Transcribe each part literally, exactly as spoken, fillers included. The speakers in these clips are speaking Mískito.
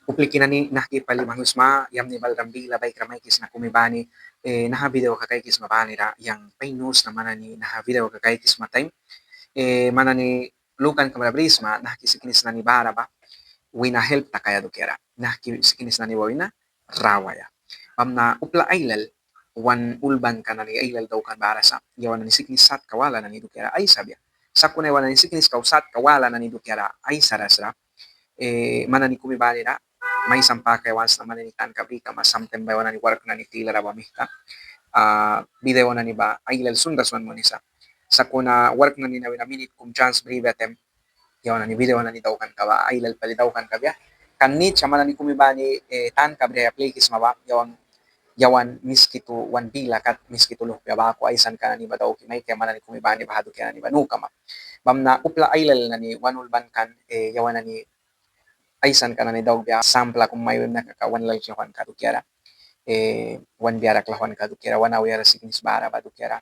Upliki nani, nahki pali banghwisma, yamni balram bila baikra maikisna kumi bani. Naha video ka kaikisma banira yang pain nu sna man nani naha video ka kaikisma taim man nani lukankam ra brisma nahki siknis nani bara ba wina help takaia dukiara, nahki siknis nani ba wina rawaia. Bamna upla ailal wan ulbanka nani ailal daukan bara sa yawan nani siknis satka wala nani dukiara aisabia. Sakuna yawan nani siknis kau satka wala nani dukiara aisaras ra, man nani kumi banira maisam pakaia want sna man nani tanka bri kama, samtaim ba yawan nani wark nani tilara ba mihta video nani ba ailal sunras wan munisa. Sakuna wark nani na wina minit kum chans bribia taim yawan nani video nani daukanka ba ailal pali daukan kabia. Kan nit sa man nani kumi bani tanka briaia plikisma ba yawan, yawan Miskitu wan bila kat, Miskitu luhpia baku aisanka nani ba dauki maikaia man nani kumi bani baha dukia nani ba nu kama. Bamna upla ailal nani wan ulbanka yawan nani aisanka nani daukbia, sampla kum mai wimna kaka wan lal klahwanka dukiara, wan biara klahwanka dukiara, wan auyara siknis bara ba dukiara,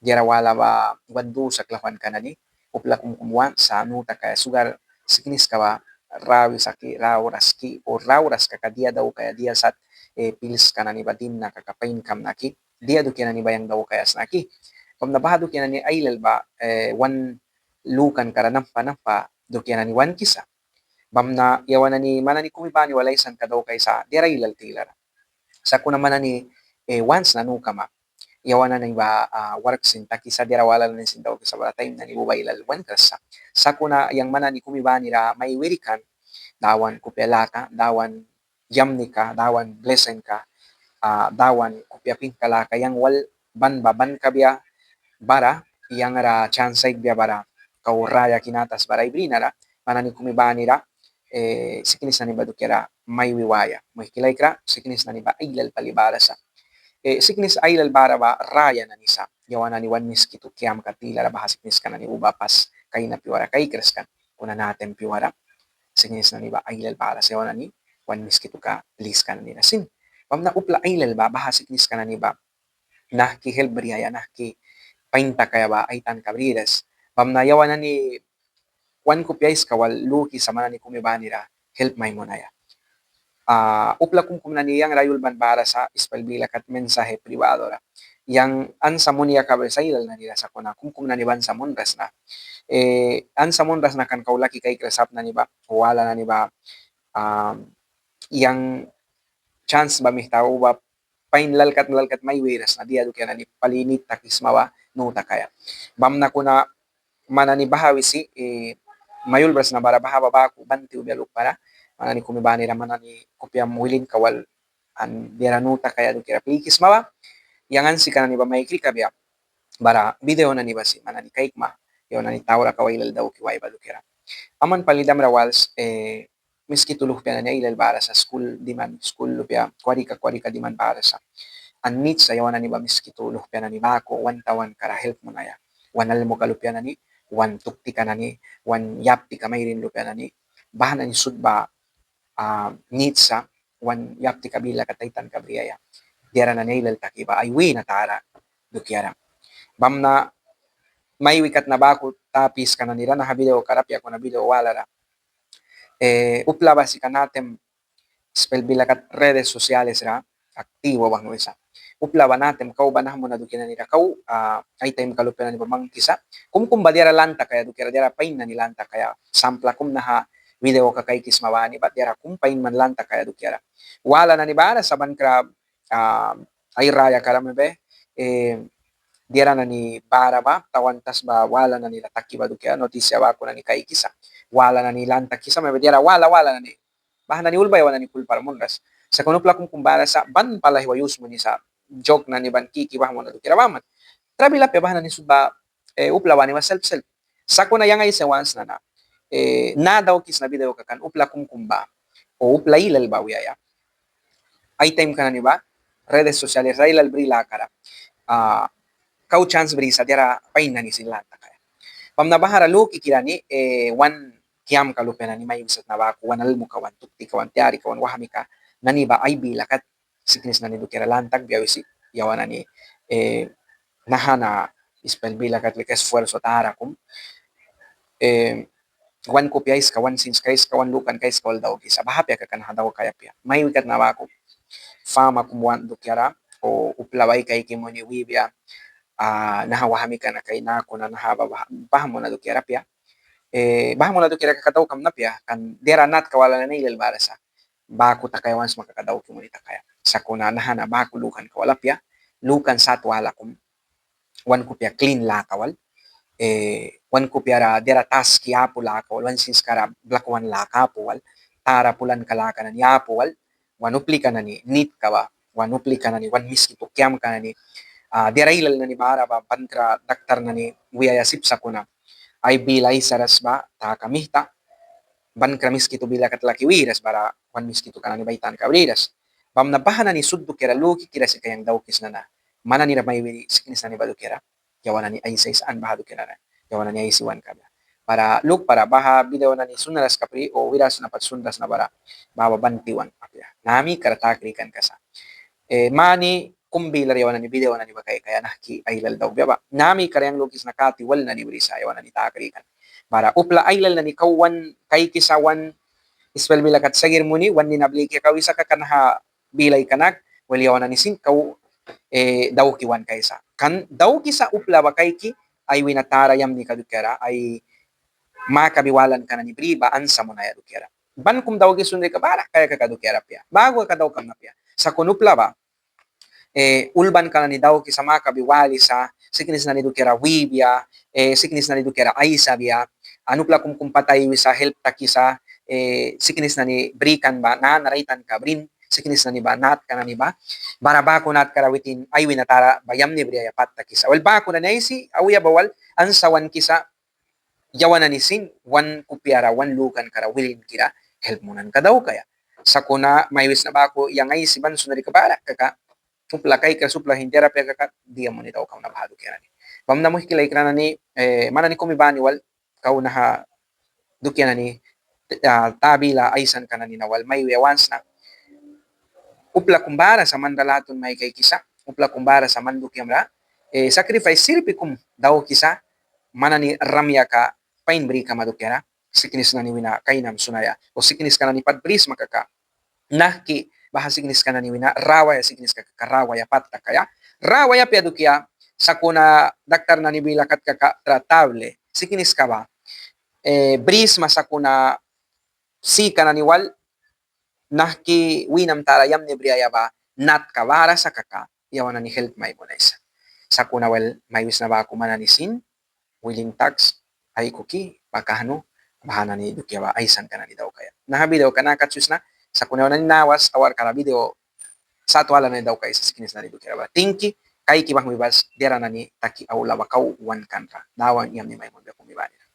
diara wala ba wan dusa klahwanka nani. Upla kum kum want sa nu takaia sugar sikniska ba rawisa ki, rawras ki o rawras kaka dia daukaia, dia sat pilska nani ba dimna kaka pain kamna ki, dia dukia nani ba yang daukaia sna ki. Bamna baha dukia nani ailal ba wan lukankara nampa nampa dukia nani wankisa. Bamna yawan nani man nani kumi bani wal aisanka daukaisa diara ailal tilara. Sakuna man nani want sna nu kama yawan nani ba wark sin takisa, diara wala nani sin daukisa bara taim nani uba ailal wankras sa. Sakuna yang man nani kumi banira mai wiri kan Dawan kupia laka, Dawan yamnika, Dawan blessingka, Dawan kupia pihnka laka yang wal ban ba ban kabia bara, yang ra chans aikbia bara kau raya ki natas bara ai brinara, man nani kumi banira siknis nani ba dukiara mai wi waia. Muihki laikra, siknis nani ba ailal pali bara sa. Siknis ailal bara ba raya nani sa. Yawan nani wan Miskitu kiamka tilara baha sikniska nani uba pas kaina piuara kaikras kan. Kuna natem piuara siknis nani ba ailal bara sa yawan nani wan Miskituka pliska nani ra sin. Bamna upla ailal ba baha sikniska nani ba nahki help briaia, nahki pain takaia ba ai tanka briras. Bamna yawan nani wan kupia aiska wal lukisa man nani kumi banira help mai munaia. Upla kum kum nani yang ra ai ulban bara sa Ispel bila kat mensaje privado ra. Yang ansa munia kabisa ailal nani ra, sakuna kum kum nani ba ansa munras na. Ansa munras na kan kau laki kaikras sap nani ba, wala nani ba yang chans ba mihta uba pain lalkat lalkat mai wiras na dia dukia nani pali nit takisma ba nu takaia. Bamna kuna man nani baha wisi mai ulbras na bara baha ba baku ban tiwbia lukpara, man nani kumi banira man nani kupiam wilinka wal an diara nu takaia dukiara plikisma ba, yang ansika nani ba mai kri kabia bara video nani ba si man nani kaikma yawan nani taura kau ailal dauki wai ba dukiara. Aman pali damra wals Miskitu luhpia nani ailal bara sa, skul diman, skul lupia kwarika kwarika diman bara sa. An nit sa yawan nani ba Miskitu luhpia nani baku wan tawankara help munaia. Wan almuka lupia nani, wan tuktika nani, wan yaptika mairin lupia nani, baha nani sut ba nit sa wan yaptika bila kat ai tanka briaia. Diara nani ailal taki ba ai wina tara dukiara. Bamna mai wi kat na baku tapiska nani ra naha video kara apia kuna video walara. Upla ba sika natem Ispel bila kat redes sociales ra activo banghwisa. Upla ba natem kau ba nahmuna dukia nani ra kau ai taimka lupia nani ba mangkisa. Kum kum ba diara lan takaia dukiara, diara pain nani lan takaia. Sampla kum naha video ka kaikisma bani ba diara kum pain man lan takaia dukiara. Wala nani bara sa ban kra ai raya kara mebe diara nani bara ba tawan tasba wala nani ra taki ba dukia notisia baku nani kaikisa. Wala nani lan takisa mebe diara wala wala nani. Baha nani ulbaia wan nani kulpar munras. Sakuna upla kum kum bara sa ban pali aihwa yus munisa, jok nani ban kiki bahmuna dukiara baman. Trabil apia baha nani sut ba upla bani ba selp selp. Sakuna yang aisi want sna na, na daukisna video ka kan upla kum kum ba o upla ailal ba wiaia. Ai taimka nani ba redes sociales ra ailal bri lakara kau chans brisa diara pain nani sin lan takaia. Bamna bahara luki kira ni wan kiamka lupia nani mai wisatna baku wan almuka, wan tuktika, wan tiarika, wan wahmika nani ba ai bila kat siknis nani dukiara lan takbia wisi. Yawan nani naha na Ispel bila kat lika esfuerzo tara kum wan kupia aiska, wan sinska aiska, wan lukanka aiska wal daukisa. Baha apia kaka naha daukaia apia. Maiwi kat na baku fama kum want dukiara o upla ba ai kaiki muni wibia, naha wahmika na kaina kuna naha ba baha muna dukiara apia. Baha muna dukiara kaka daukamna apia, kan diara natka wala nani ailal bara sa. Baku takaia want sma kaka dauki muni takaia. Sakuna naha na baku lukanka wal apia, lukan sat wala kum wan kupia klin laka wal, wan kupiara diara taski apu laka wal, wan sinskara blakwan laka apu wal, tara pulanka laka nani apu wal, wan uplika nani nitka ba, wan uplika nani, wan Miskitu kiamka nani, diara ailal nani bara ba bankra daktar nani wiaia sip sa kuna ai bila aisaras ba taka mihta, bankra Miskitu bila kat laki wiras bara wan Miskituka nani ba ai tanka briras. Bamna baha nani sut dukiara luki kira sika yang daukisna na man nanira mai wiri siknis nani ba dukiara yawan nani aisi aisi an baha dukiara na yawan nani aisi wan kabia. Bara lukpara baha video nani sunras kapri o wiras na pat sunras na bara baha ba ban tiwan apia. Nami kara takri kan kasa. Mani kum bilara yawan nani video nani ba kaikaia nahki ailal daukbia ba. Nami kara yang lukisna kati wal nani brisa yawan nani takri kan. Bara upla ailal nani kau wan kaikisa wan Ispel bila kat sagir muni wan nina blikia kau wisa kaka naha bila ikanak wel yawan nani sin kau dauki wan kaisa. Kan daukisa upla ba kaiki ai wina tara yamnika dukiara ai makabi walanka nani bri ba ansa munaia dukiara. Ban kum dauki sunrika bara kaia kaka dukiara apia. Baku kaka daukamna apia. Sakuna upla ba ulbanka nani daukisa makabi walisa, siknis nani dukiara wibia, siknis nani dukiara aisabia, an upla kum kum pat ai wisa help takisa, siknis nani brikan ba nanara ai tanka brin, siknis nani ba natka nani ba, bara baku natkara witin ai wina tara ba yamni briaia pat takisa. Wel baku nani aisi auya ba wal ansa wan kisa, yawan nani sin wan kupiara wan lukankara wilinkira help munanka daukaia. Sakuna mai wisna baku yang aisi ban sunrika bara kaka upla kaikras upla hin diara apia kaka dia muni daukamna baha dukia nani. Bamna muihki laikra nani, man nani kumi bani wal kau naha dukia nani ta bila aisanka nani na wal mai wiaia want sna. Upla kum bara sa manra latwan mai kaikisa, upla kum bara sa man dukiamra sakrifais sirpi kum daukisa man nani rayakam pain bri kama dukiara siknis nani wina kainam sunaia o sikniska nani pat brisma kaka nahki baha sikniska nani wina rawaia sikniska kaka rawaia pat takaia. Rawaia apia dukia sakuna daktar nani bila kat kaka tratable sikniska ba brisma sakuna sika nani wal nahki winam tara yamni briaia ba natka bara sa kaka yawan nani help mai munaisa. Sakuna wel mai wisna baku man nani sin wilin taks aikuki ba kahnu baha nani dukia ba aisanka nani daukaia. Naha video ka na kat swisna sakuna yawan nani nawas awarkara video sat wala nani daukaisa siknis nani dukiara ba tingki kaiki banghwi bas diara nani taki aula ba kau wan kanra. Dawan yamni mai munbia kumi banira.